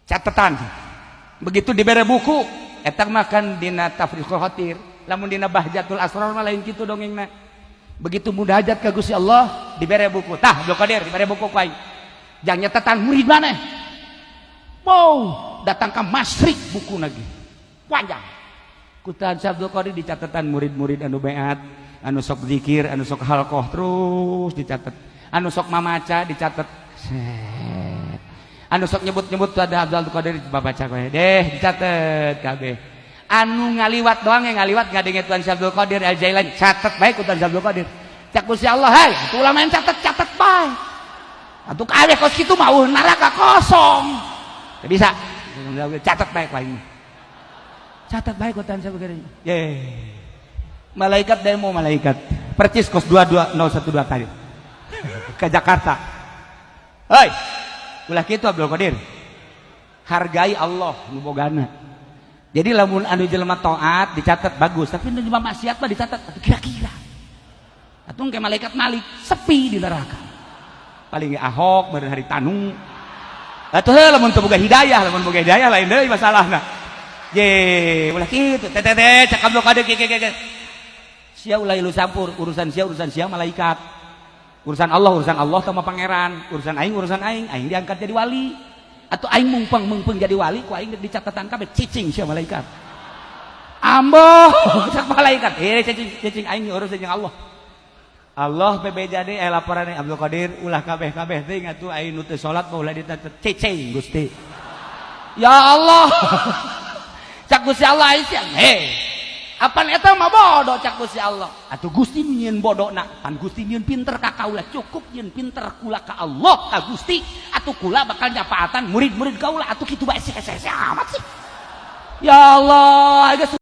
Catatan. Begitu dibere buku, eta makan dina Tafriqul Khatir. Lamun dina Bahjatul Asrar mah lain kitu dongengna. Begitu munajat ka Gusti Allah, dibere buku. Tah, Abdul Qadir dibere buku ku aing. Jang nyatatan murid maneh. Wow, datang ke Masyrik buku lagi. Panjang. Ku Tuan Abdul Qadir dicatatan murid-murid anu beat, anu sok zikir, anu sok halqoh terus dicatat. Anu sok mamaca dicatat. Set. Anu sok nyebut-nyebut tuh ada Abdul Qadir babaca kowe. Deh dicatat kabeh. Anu ngaliwat doang yang ngaliwat ngadenge Tuan Syekh Abdul Qadir Al Jailani catat bae ku Tuan Syekh Abdul Qadir. Cak Gusti Allah, hai, atuh ulama yang catat-catat bae. Atuh kabeh kos kitu mah eueuh neraka kosong. Teu bisa. Catat bae ku aing. Catat bae ku Tuan Syekh Abdul Qadir. Ye. Malaikat demo malaikat. Percis kos 22012 tadi. Ke Jakarta. Hei, ulah kitu Abdul Qadir. Hargai Allah nu bogana. Jadi lamun anu jelema taat dicatat bagus, tapi nu jelema maksiat mah dicatat atuh kira-kira. Atuh ke malaikat Malik sepi di neraka. Paling ge Ahok beureun hari tanu. Atuh heuh lamun teu boga hidayah, lamun boga hidayah lain deui masalahna. Ye, ulah kitu. Teh teh teh cak Abdul Qadir kieu kieu kieu. Sia ulah ilu campur, urusan sia malaikat. Urusan Allah sama pangeran, urusan aing, aing diangkat jadi wali. Atau aing mungpeng mungpeng jadi wali, ku aing dicatatan kabeh cicing sia malaikat. Ambo, cak malaikat. Eh cicing cicing aing urusan jeung Allah. Allah bebeja deui eh laporan Abdul Qadir ulah kabeh-kabeh teh atuh aing nu teu salat mah ulah dicatet cicing Gusti. Ya Allah. Cak Gusti Allah aing sia. Hei. Apan eta mah bodoh cak Gusti Allah. Atuh Gusti nyieun bodona, pan Gusti nyieun pinter ka kaula, cukup nyieun pinter kula ka Allah ka Gusti. Atuh kula bakal nyapaatan murid-murid kaula atuh kitu bae sih amat sih. Ya Allah, geus.